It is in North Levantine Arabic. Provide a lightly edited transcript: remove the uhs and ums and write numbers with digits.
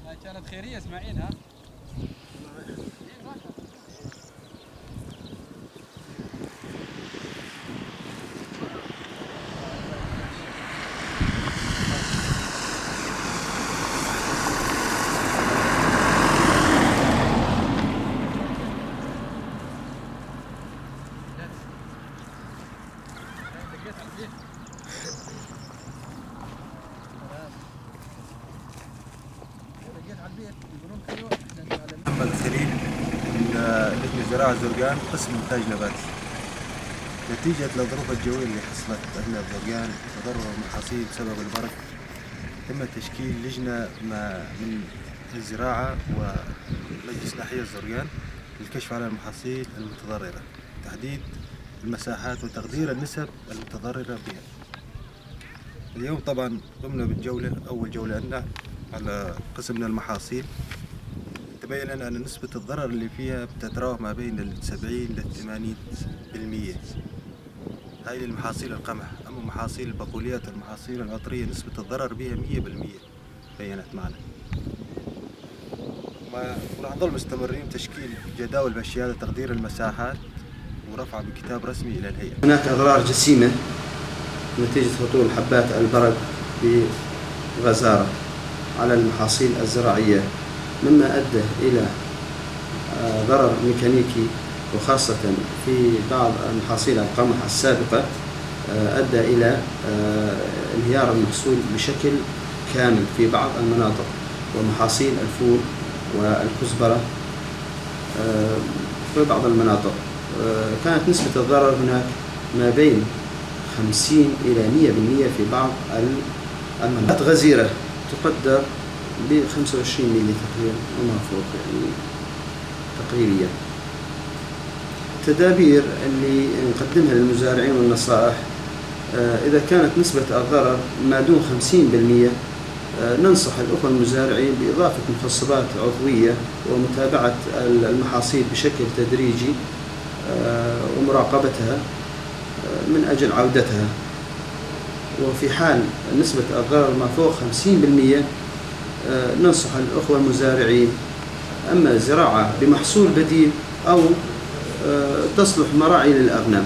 هاي كانت خيرية اسماعيل. ها محمد خليل من لجنة زراعة زرقان، قسم إنتاج نباتي. نتيجة للظروف الجوية اللي حصلت عندنا بزرقان، تضرر المحاصيل بسبب البرد، تم تشكيل لجنة من الزراعة ومجلس ناحية زرقان للكشف على المحاصيل المتضررة، تحديد المساحات وتقدير النسب المتضررة بها. اليوم طبعا قمنا بالجولة، أول جولة عندنا على قسمنا المحاصيل. تبين لنا أن نسبة الضرر اللي فيها بتتراوح ما بين 70 ل 80%. هاي للمحاصيل القمح، أما محاصيل البقوليات والمحاصيل العطرية نسبة الضرر بها 100% بينت معنا. وراح نظل مستمرين تشكيل جداول بأشياء تقدير المساحات ورفعها بكتاب رسمي إلى الهيئة. هناك أضرار جسيمة نتيجة هطول حبات البرد بغزارة على المحاصيل الزراعية، مما أدى إلى ضرر ميكانيكي، وخاصة في بعض محاصيل القمح السابقة، أدى إلى انهيار المحصول بشكل كامل في بعض المناطق، ومحاصيل الفول والكزبرة في بعض المناطق. كانت نسبة الضرر هناك ما بين 50 إلى 100% في بعض المناطق. غزيرة تقدر ب 25 ملي تقريبا وما فوق تقريبا. التدابير اللي نقدمها للمزارعين والنصائح، إذا كانت نسبة الضرر ما دون 50%، ننصح الأخوة المزارعين بإضافة مخصبات عضوية ومتابعة المحاصيل بشكل تدريجي، ومراقبتها، من أجل عودتها. وفي حال نسبة الضرر ما فوق 50%، ننصح الأخوة المزارعين أما زراعة بمحصول بديل أو تصلح مراعي للأغنام.